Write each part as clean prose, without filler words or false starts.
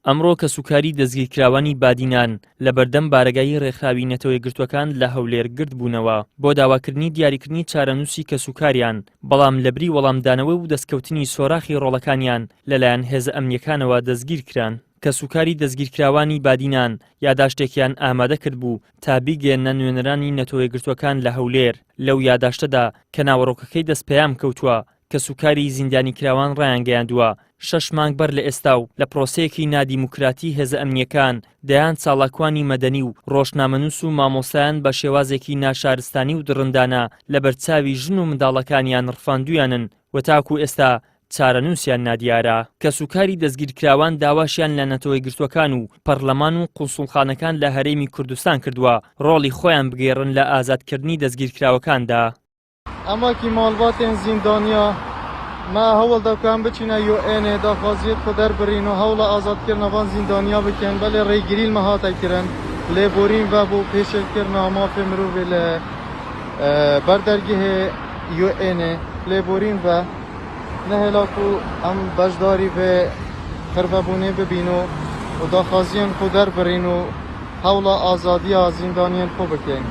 ئەمڕۆ کەسوکاری دەستگیرکراوانی بادینان لە بەردەم بارەگای رێکخراوی نەتەوەیەکگرتووەکان لە هەولێر گردبوونەوە بۆ داواکردنی دیاریکردنی چارەنووسی کەسوکاریان، بەڵام لەبری وەڵامدانەوە و دەستکەوتنی سۆراخی رۆڵەکانیان لەلایەن هێزە ئەمنییەکانەوە دەستگیرکران. کەسوکاری دەستگیرکراوانی بادینان یاداشتێکیان ئامادەکردبوو تا بیگەیەننە نوێنەرانی نەتەوەیەکگرتووەکان لە هەولێر، لەو یاداشتەدا کە ناوەڕۆکەکەی دەست پەیام کەوتووە، کەسوکاری زیندانیکراوان ڕایانگەیاندووە، شەش مانگ بەر لە ئێستا و لە پرۆسەیەکی نادیموکراتی هێزە ئەمنییەکان دەیان چاڵاکوانی مەدەنی و ڕۆژنامەنووس و مامۆستایان بە شێوازێکی ناشارستانی و دڕندانە لەبەرچاوی ژن و منداڵەکانیان ڕفاندوویانن و تاکوو ئێستا چارەنووسیان نادیارە. کەسوکاری دەستگیرکراوان داواشیان لە نەتەوەیەکگرتووەکان و پەڕلەمان و قونسوڵخانەکان لە هەرێمی کوردستان کردووە ڕۆڵی خۆیان بگێڕن لە ئازادکردنی دەستگیرکراوەکاندا. Em wekî malbatên zîndaniya me hewl da ku em biçîne UN'ê daxwaziyê xwe derbirîn û hewla azadkirina van zîndaniya bikin. Belê rêgirî li me hate kirin. Lêborîn vebû pêşêlkirina mafê mirovê li ber dergehê UN'ê lêborîn ve nehêla ku em beşdarî vê xirvebûnê bibîn û daxwaziyên xwe derbirîn û hewla azadiya zîndaniyên xwe bikin.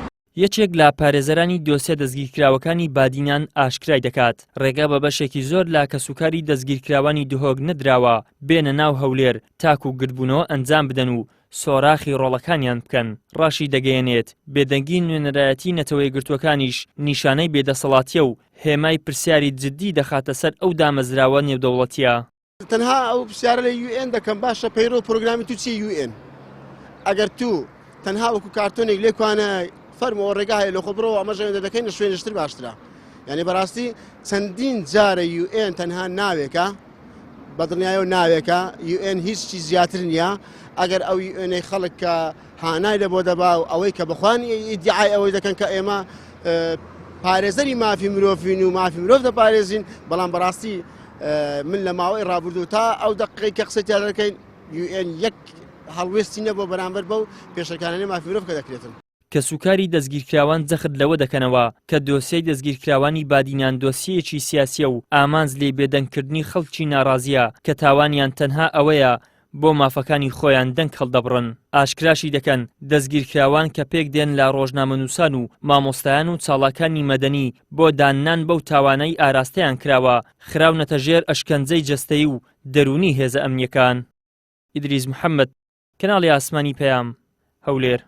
یەکێک لە پارێزەرانی دۆسیە دەستگیرکراوەکانی بادینان ئاشکرای دەکات، ڕێگا بە بەشێکی زۆر لە کەسوکاری دەستگیرکراوانی دهۆک نەدراوە بێنە ناو هەولێر تاکو گردبوونەوە ئەنجام بدەن و سۆراخی ڕۆڵەکانیان بکەن. ڕاشیدەگەیەنێت، بێدەنگی نوێنەرایەتی نەتەوەیەکگرتووەکانیش نیشانەی بێدەسەڵاتییە و هێمای پرسیاری جددی دەخاتە سەر ئەو دامەزراوە نێودەوڵەتییە. تەنها ئەو پرسیارە لە UN دەکەم باشە پەیڕەو پرۆگرامی تو چیە UN ئەگەر تو تەنها وەکو کارتۆنێک لێکوانە فەرمەوە ڕێگا هەیە لە خۆ بڕەوە ئەمە ژێندە دەکەین لە شوێنشتر باشترە یعنی بەڕاستی چەندین جارە UN تەنها ناوێکە بە دڵنیایەوە ناوێکە UN هیچ چی زیاتر نییە ئەگەر ئەو UN ەی خەڵک کە هانای لە بۆ دەبا و ئەوەی کە بەخوان ئیدعای ئەوەی دەکەن کە ئێمە پارێزەری مافی مرۆڤین و مافی مرۆڤ دەپارێزین بەڵام بەڕاستی من لە ماوەی ڕابردوو تا ئەو دەقەی کە قسەی تیا دەکەین UN یەک هەڵوێستی نەبووە بەرامبەر بەو پێشەکانەی مافی مرۆڤ کە دەکرێتن. کەسوکاری دەستگیرکراوان جەخت لەوە دەکەنەوە کە دۆسیەی دەستگیرکراوانی بادینان دۆسیەیەکی سیاسییە و ئامانج لێی بێدەنگکردنی خەڵکی ناڕازییە کە تاوانیان تەنها ئەوەیە بۆ مافەکانی خۆیان دەنگ هەڵدەبڕن. ئاشکراشی دەکەن، دەستگیرکراوان کە پێکدێن لە ڕۆژنامەنووسان و مامۆستایان و چاڵاکانی مەدەنی بۆ داننان بەو تاوانەی ئاراستەیان کراوە، خراونەتە ژێر ئەشکەنجەی جەستەیی و دەروونی هێزە ئەمنییەکان. ئیدریس محەمەد، کەناڵی ئاسمانی پەیام، هەولێر.